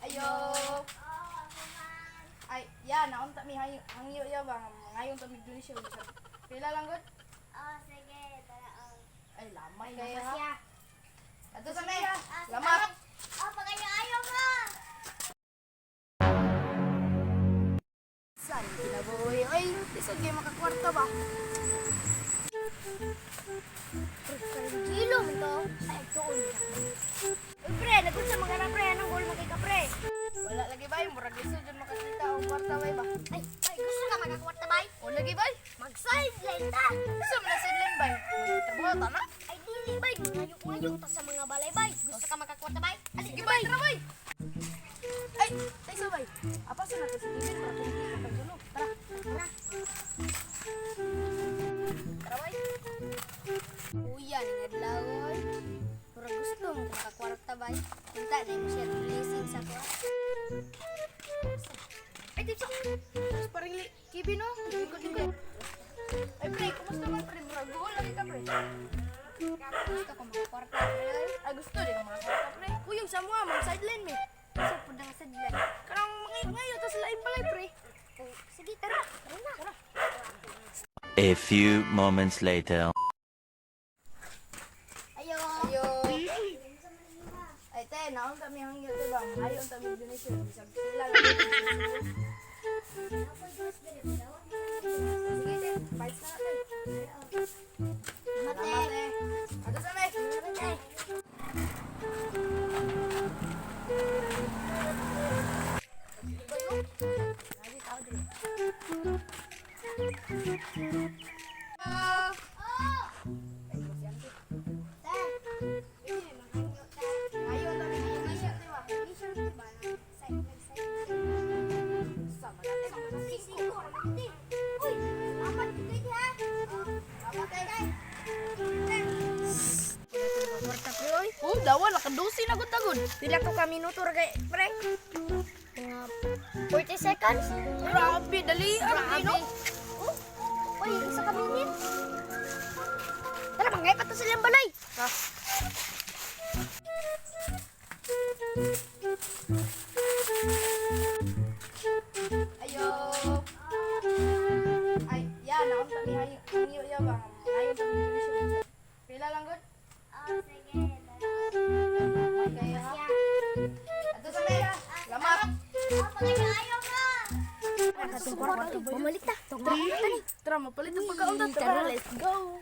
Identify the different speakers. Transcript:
Speaker 1: Ayo. Ay, ya, naunta mi hangyo ya ba ngayon ta mig donation. Pila lang gud?
Speaker 2: Oh, sige, tara oh.
Speaker 1: Ay, lamay kay ha.
Speaker 2: Siya.
Speaker 1: Adto sa may. Lamat.
Speaker 2: Oh, pag-ayo-ayo mo.
Speaker 1: San kinabuhi? Ay, lisod kay makakwarta ba?
Speaker 2: Kilo mo to. Ay, tuon ka. Uy, pre, nagunsa mga na pre, anong goal mo kay ka pre?
Speaker 1: Wala lagi bay, murag lisod jud makakita og kwarta bay ba.
Speaker 2: Ay, ay, gusto ka magkakwarta bay?
Speaker 1: O lagi bay.
Speaker 2: Mag-sideline ta.
Speaker 1: Sa man sideline bay. Trabaho ta na.
Speaker 2: Ay, dili bay, mangayo-ngayo ta sa mga balay bay. Gusto ka magkakwarta bay? Ali,
Speaker 1: Sige bay, tara bay. Ay, tay sa bay. Apa sa nato si Kevin para kumita kay dulo. Tara.
Speaker 2: Tara.
Speaker 1: Tara bay.
Speaker 2: Kuya, ning adlaw oy. Murag gusto mo makakwarta bay. Unta na mo siya blessing sa ko.
Speaker 1: Ay, dito. Tapos parang Kevin no, likod likod. Ay pre, kumusta man pre? Murag guol lagi ka pre.
Speaker 2: Gusto ko makakwarta pre. Oy.
Speaker 1: Ay gusto din ang mga kwarta pre. Kuyog sa mga mag sideline mi.
Speaker 2: Sa pud ang sadlan.
Speaker 1: Kanang mga ngayo tas lain balay pre.
Speaker 2: Oh, sige, tara. Tara na.
Speaker 1: Tara.
Speaker 3: A few moments later.
Speaker 2: Ayo.
Speaker 1: Ayo. Ay te, naon kami hangyo te ba? Ayon ta mig donation bisag pila lang. Sige te, files na natin.
Speaker 2: Mate.
Speaker 1: Salamat eh. Ato sa may.
Speaker 2: Mate.
Speaker 1: Lagi tao diri. Ah.
Speaker 2: Oh!
Speaker 1: Ay, si Ante.
Speaker 2: Te.
Speaker 1: Ayon ta mig donation te ba? Sama natin.
Speaker 2: Uy, apat dito ha.
Speaker 1: Salamat eh.
Speaker 2: Kwarta pre oy.
Speaker 1: Oh, dawa nakadusi na gud tagod.
Speaker 2: Pila to ka minuto ra kay pre? Mga 40 seconds.
Speaker 1: Grabe, dali ang no.
Speaker 2: Oh. Uy, isa ka minute. Tara, mangay pa to sa ilang balay.
Speaker 1: Ha. Ayo. Ay, ya, naon ta mi hangyo ya ba? Ayon ta mi donation. Pila lang gud?
Speaker 2: Oh, sige, tara.
Speaker 1: Ay, kaya ha. Ato sa may. Lamat.
Speaker 2: Oh, pag-ayo mo. Mamalik ta.
Speaker 1: Tara, mapalit ang pagkaon ta. Tara, let's go.